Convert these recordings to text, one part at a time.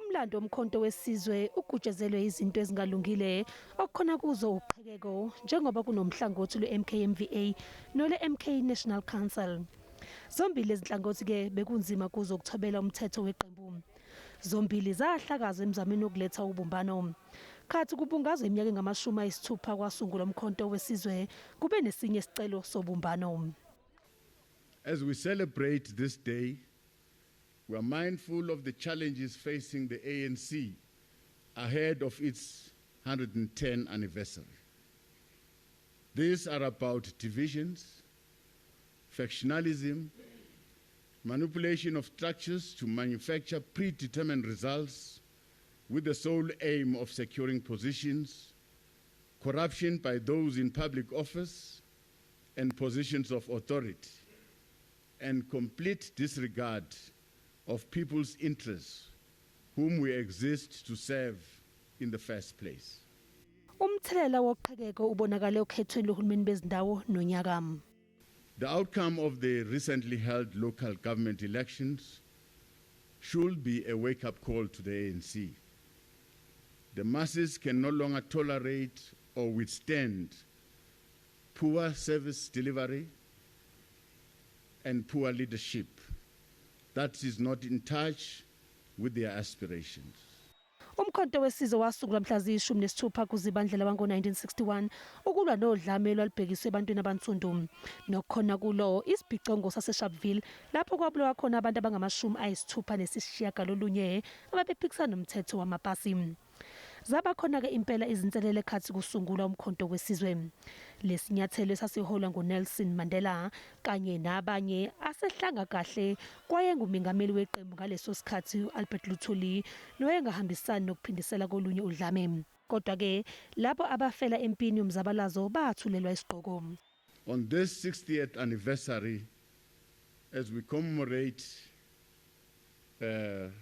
Umlando woMkhonto weSizwe ugutshezelwe izinto ezingalungile okukhona kuzo uqhekeko njengoba kunomhlangothi lwe-MKMVA nole-MK National Council. Zombili lezinhlangothi ke bekunzima kuzo ukuthobela umthetho weqembu. Zombili zahlakazwa emzamweni wokuletha ubumbano. Khathi kubungazwa iminyaka engama-60 kwasungulwa uMkhonto weSizwe kube nesinye isicelo sobumbano. As we celebrate this day, we are mindful of the challenges facing the ANC ahead of its 110 anniversary. These are about divisions, factionalism, manipulation of structures to manufacture predetermined results with the sole aim of securing positions, corruption by those in public office and positions of authority, and complete disregard of people's interests, whom we exist to serve in the first place. Umthelela woqhekeko ubonakale okhethweni lohulumeni bezindawo nonyaka. The outcome of the recently held local government elections should be a wake up call to the ANC. The masses can no longer tolerate or withstand poor service delivery and poor leadership that is not in touch with their aspirations. Umkhonto weSizwe wasungulwa mhla ziyi-16 kuZibandlela wango-1961 ukulwa nodlame olwalubhekiswe ebantwini abansundu. Nokukhona kulo isibhicongo saseSharpeville lapho kwabulawa khona abantu abangama-69 ababephikisana nomthetho wamapasi. Zaba khona-ke impela izinselele ekhathi kusungulwa uMkhonto weSizwe. Lesinyathelo esasiholwa nguNelson Mandela kanye nabanye asehlanga kahle kwayengumengameli weqembu ngaleso sikhathi u-Albert Luthuli nowayengahambisani nokuphindisela kolunye udlame. Kodwa-ke labo abafela empini yomzabalazo bathulelwa isigqoko. On this 60th anniversary, as we commemorate the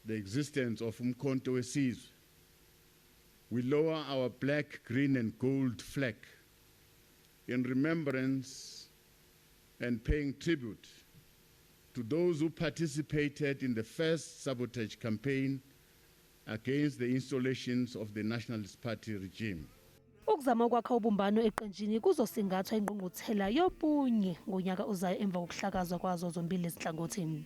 existence of Umkhonto weSizwe, we lower our black, green, and gold flag in remembrance and paying tribute to those who participated in the first sabotage campaign against the installations of the Nationalist Party regime. Ukuzama ukwakha ubumbano eqenjini kuzosingathwa ingqungquthela yobunye ngonyaka ozayo emva kokuhlakazwa kwazo zombili lezinhlangothi.